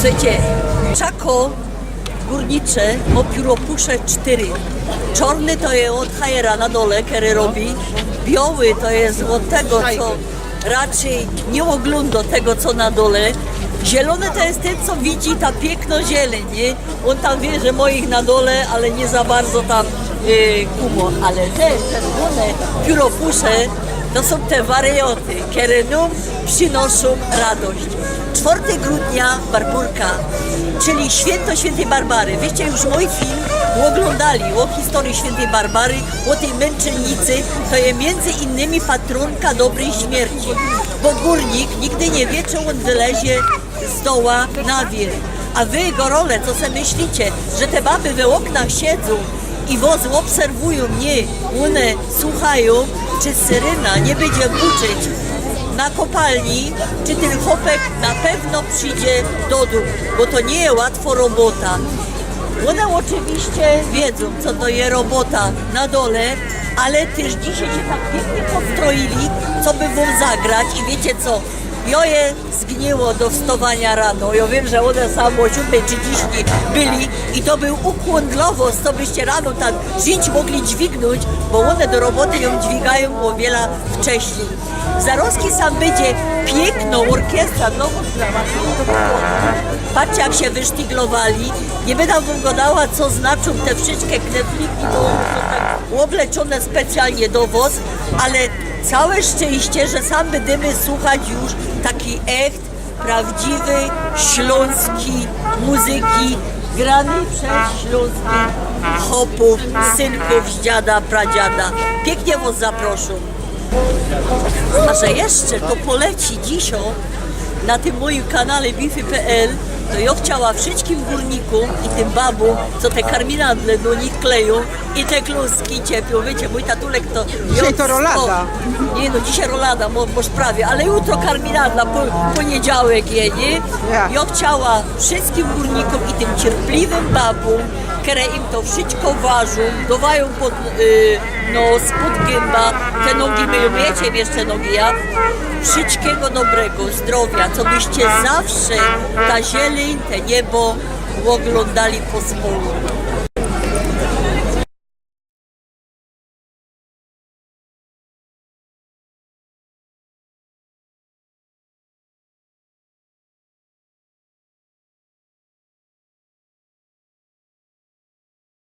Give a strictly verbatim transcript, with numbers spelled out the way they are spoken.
Słuchejcie, czako gōrnicze mo pióropusze sztyry. Czŏrny to je ôd hajera na dole, kery robi. Bioły to je ôd tego, co raczyj niy ôglōndo tego, co na dole. Zielōny to je tyn, co widzi ta piykno zieleń, niy? Ôn tam wiy, że moich na dole, ale niy za bardzo tam yy, kumo. Ale te czerwōne pióropusze to sōm te warioty, kere nōm przinoszōm radość. Czworty grudnia, Barburka, czyli świynto świyntyj Barbary. Wyście już mōj film ôglōndali ô historyji świyntyj Barbary, ô tyj mynczynicy. To je miyndzy innymi patrōnka dobryj śmierci, bo gōrnik nigdy niy wiy, czy ôn wylezie z doła na wiyrch. A wy, gorole, co se myślicie, że te baby we ôknach siedzōm i wŏs ôbserwujōm? Niy, ône słuchajōm, czy syryna niy bydzie buczyć na kopalni, czy tyn chopek na pewno przidzie do dōmu, bo to niy je łatwo robota. Ône ôczywiście wiedzōm, co to je robota na dole, ale tyż dzisiej sie tak piyknie postroili, coby wōm zagrać. I wiycie co? Jŏ je zgniło do wstŏwania rano. Jŏ wiym, że ône sam ô siōdmyj trzidziści byli i to bōł ukłōn dlŏ wŏs, cobyście rano tak wziōńć mogli dźwignōńć, bo ône do roboty jōm dźwigajōm ô wiela wcześnij. Zarŏzki sam bydzie piykno ôrkiestra dlŏ wŏs. Patrzcie, jak sie wysztiglowali. Niy bydã wōm gŏdała, co znaczōm te wszyjske knefliki, bo ône sōm tak ôbleczōne specjalnie do wŏs, ale całe szczynście, że sam bydymy słuchać już takij echt, prawdziwyj ślōnskij muzyki, granyj bez ślōnskich chopōw, synkōw, z dziada, pradziada. Piyknie wŏs zaproszōm. A że jeszcze to poleci dzisiej na tym mojim kanale bify.pl, to jŏ chciała wszyjskim gōrnikōm i tym babōm, co te karminadle do nich klejōm i te kluski ciepiōm. Wiycie, mōj tatulek to... Dzisiej to rolada. Niy no, dzisiej rolada, mo-, mosz prawie, ale jutro karminadla, po-, pōniedziałek je, niy? Ja. Jŏ chciała wszyjskim gōrnikōm i tym cierpliwym babōm, kere im to wszyjsko ôwŏżōm, dŏwajōm pod, y, nos, pod gymba, te nogi myjōm, wiycie, jeszcze nogi, ja. Wszyjskigo dobrego, zdrowia, cobyście zawsze ta zieleń, te niebo ôglōndali pospōłu.